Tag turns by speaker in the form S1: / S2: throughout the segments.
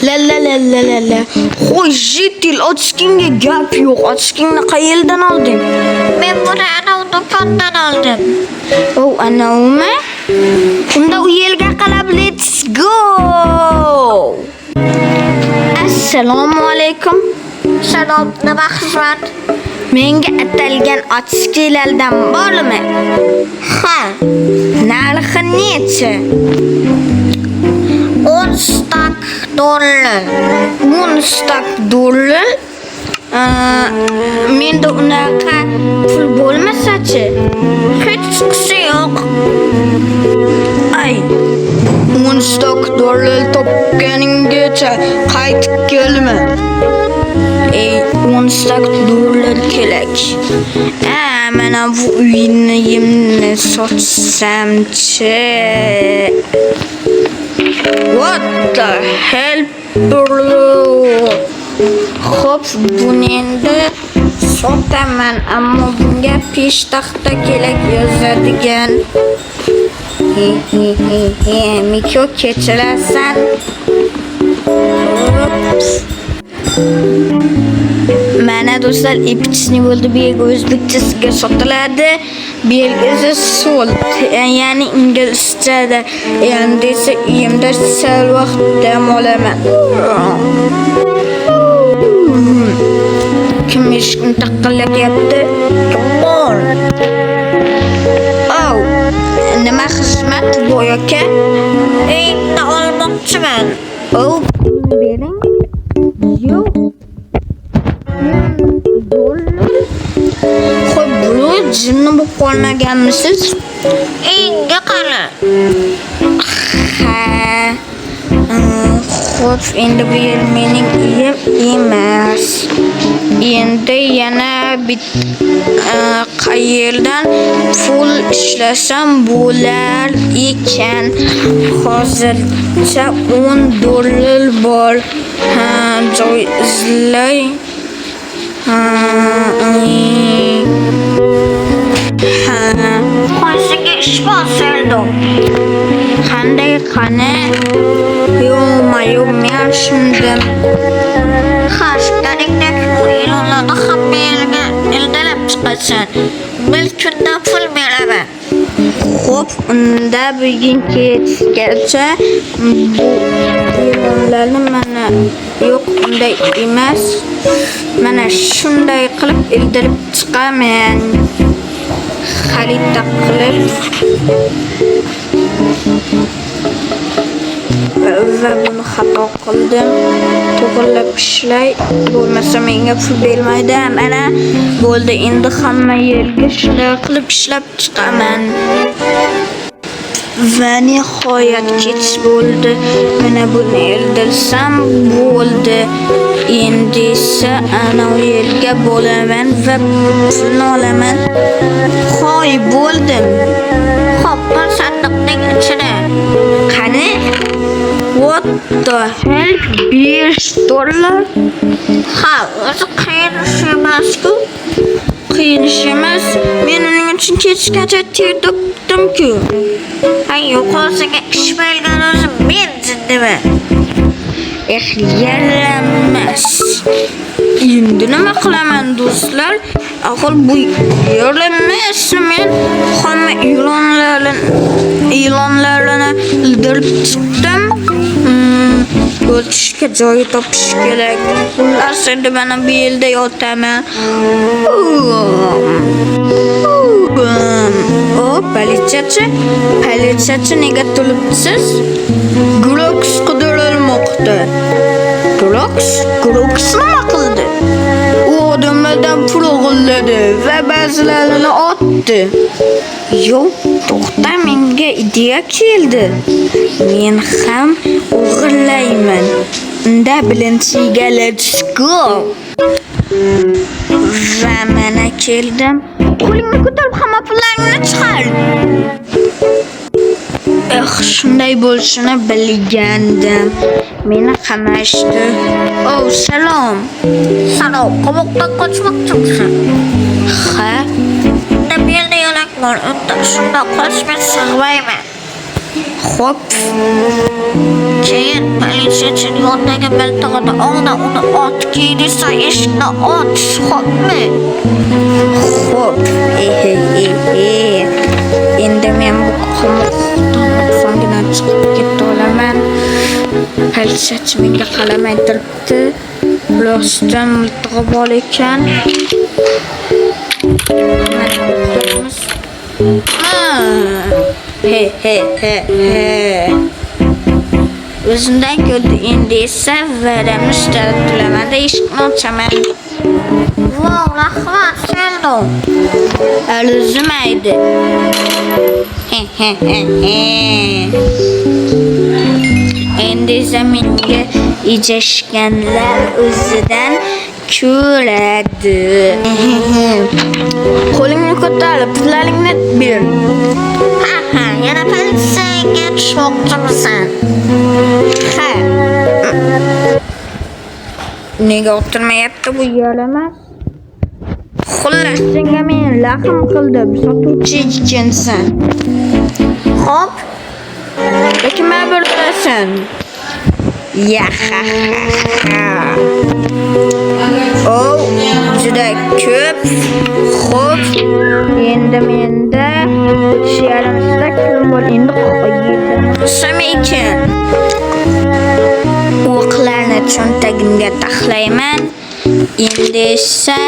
S1: La la la la la la. Qo'y, житель, ochkingga gap yo'q. Ochkingni qayerdan olding?
S2: Men buni anavi do'kondan oldim.
S1: O, anavimi? Unda u yerga qarab let's go. Assalomu alaykum.
S2: Salom, nima xizmat?
S1: Menga atalgan ochkilardan bormi?
S2: Ha,
S1: Narxi necha?
S2: 10 stak dollar.
S1: 10 stak dollar. Menda unaqa pul bo'lmasa-chi?
S2: Hechqisi yo'q.
S1: Ay, 10 stak dollar topganinggacha qaytib kelma. Ey, 10 stak dollar kerak. A, mana bu uyni yemni sotsamchi? What the hell, bro? Xo'p, buni endi sotaman, ammo bunga peshtaxta kerak yozadigan. He he he he, Miko, kechirasan. Ops. Mana do'stlar, эпичный bo'ldi. Bu yerga o'zbekchasiga sotiladi. Bu yerga esa sold, ya'ni inglizchada. Endi esa uyimda sal vaqt dam olaman. Kim eshikni taqillatyapti? Kim bor? Au, nima xizmat, boy aka?
S2: Uyingni olmoqchiman.
S1: Oh, pulni bering. Yo'q. Dollar. Xo'p, bro, jinni bo'lib qolmaganmisiz?
S2: Uyingga qara.
S1: Ha. Xo'p, endi bu yer mening uyim emas. Endi yana bit qayerdan pul ishlasam bo'lar ekan? Hozircha 10 dollar bor. Ha, joy izlay. Ha, ha.
S2: Qo'shniga ish bor, Seldo.
S1: Qanday, qani? Yo'q, men shundim.
S2: Ha, shundaningdek bu ilonlarni hamma yerga ildalab chiqasan. Bir kunda pul beraman.
S1: Xo'p, unda bugun kechgacha bu ilonlarni mana, yo'q, unday emas. Mana shunday qilib ildirib chiqaman. Xarita qilib va buni xato qildim. To'g'rilab ishlay, bo'lmasa menga pul bermaydi. Mana bo'ldi, endi hamma yerga shunday qilib ishlab chiqaman. Va nihoyat kech bo'ldi. Mana buni ildirsam bo'ldi. Endi esa ana u yerga bo'laman va pulni olaman. Hoy, bo'ldim.
S2: Xo'p, bir sandiqning ichida.
S1: Qani? What the hell? 5 dollar?
S2: Ha, o'zi qiyin ish emas-ku.
S1: Qiyin ish emas. Men uning uchun kechgacha ter to'kdim-ku.
S2: Ha, yo'qolsiga ish bergan o'zi men jiddimi?
S1: Eh, yaramas. Endi nima qilaman, do'stlar? Axir bu yaramas. Men hamma ilonlarni ildirib chiqdim. O'tishga joy topish kerak. Xullas, endi mana bu yerda yotaman. O, politsiyachi, politsiyachi, nega tulibsiz? Grox qidirilmoqda. Grox? Grox nima qildi? U odamlardan pul o'g'irladi va ba'zilarini otdi. Yo'q, to'xta, menga ideya keldi. Men ham o'g'irlayman. Unda birinchiga let's go. Va mana keldim. Qo'lingni ko'tarib hamma pullaringni chiqar. Eh, shunday bo'lishini bilgandim. Meni qamashdi. Oh, salom.
S2: Salom, qamoqdan qochmoqchimisan?
S1: Ha,
S2: Unda bu yerda yo'lak bor. Unda shunda qoch, men sig'mayman.
S1: Xo'p.
S2: Keyin politsiya Qo'lingdagi miltig'ini olda, uni ot, keyin esa eshikni och, xo'pmi?
S1: Xo'p, he he he. Endi men bu qamoqdan osongina chiqib keta olaman. Politsiyachi menga qaramay turibdi. Rostdan miltig'i bor ekan. Mana miltig'imiz. Ha. He he he he. O'zimdan ko'rdi, endi esa va'damni ushlab turaman-da, eshikni ochaman.
S2: Vau, rahmat, Seldo.
S1: Arzimaydi. He he he he. Endi esa menga ijashganlar o'zidan ko'radi. Qo'lingni ko'tar, pullaringni ber.
S2: Ha ha, yana politsiyaga tushmoqchimisan?
S1: Ha. Nega o'tirmayapti bu yaramas? Xullas, senga men rahm qildim. Sotuvchi ekansan.
S2: Xo'p,
S1: Lekin baribir bilasan. Ya ha ha ha. Oh, juda ko'p. Xo'p, endi menda 3,5 stak pulim bor. Endi qilsam ekan. O'qlarni cho'ntagimga taxlayman. Endi esa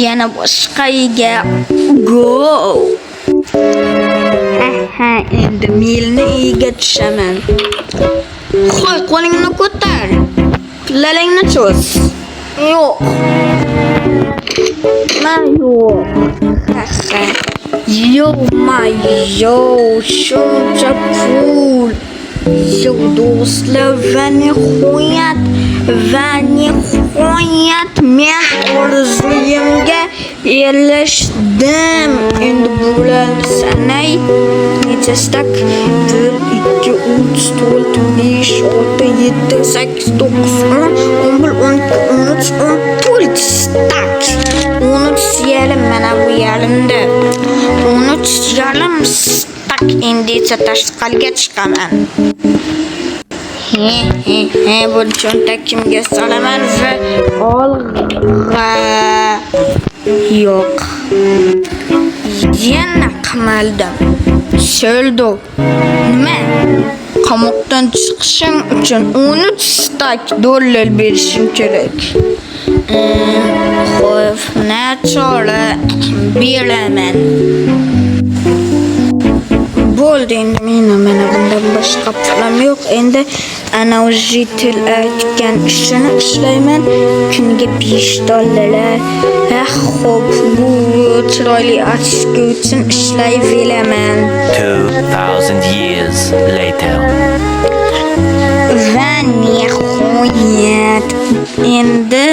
S1: yana boshqa uyga go. Ha ha, endi Milni uyiga tushaman. Qo'y, qo'lingni ko'tar. Pullaringni cho'z.
S2: Yo'q.
S1: Man yo'q. Ha ha. Yo-ma-yo, shuncha pul. Yo, do'stlar, va nihoyat men orzuyimga erishdim. Endi bularni sanay. Necha stak? 1, 2, 3, 4, 5, 6, 7, 8, 9, 10, 11, 12, 13, 14 stak. 13,5, mana bu yarimda. 13,5 stak. Endi esa tashqariga chiqaman. He he he, bu cho'ntakimga solaman va olg'a. Yo'q. Yana qamaldim. Seldo. Nima? Qamoqdan chiqishim uchun 13 stak dollar berishim kerak. Xo'p, nachora, beraman. Bo'ldi, endi meni mana bundan boshqa pulim yo'q. Endi anavi житель aytgan ishini ishlayman. Kuniga 5 dollar. Ha, xo'p, bu chiroyli очки uchun ishlayveraman.
S3: 2,000 years later.
S1: Va nihoyat endi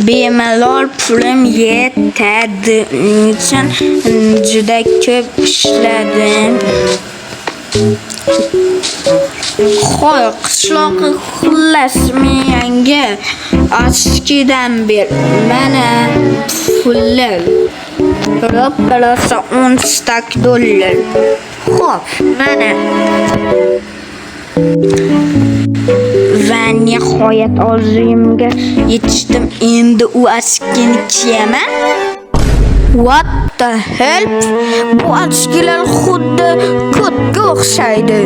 S1: bemalol pulim yetadi. Uning uchun juda ko'p ishladim. Qo'y, qishloqi, xullas, menga очки dan ber. Mana pullar. Roppa-rosa 10 stak dollar.
S2: Xo'p, mana.
S1: Va nihoyat orzuyimga yetishdim. Endi u очки ni kiyaman. What the hell? Bu очки lar xuddi ko'tga o'xshaydi.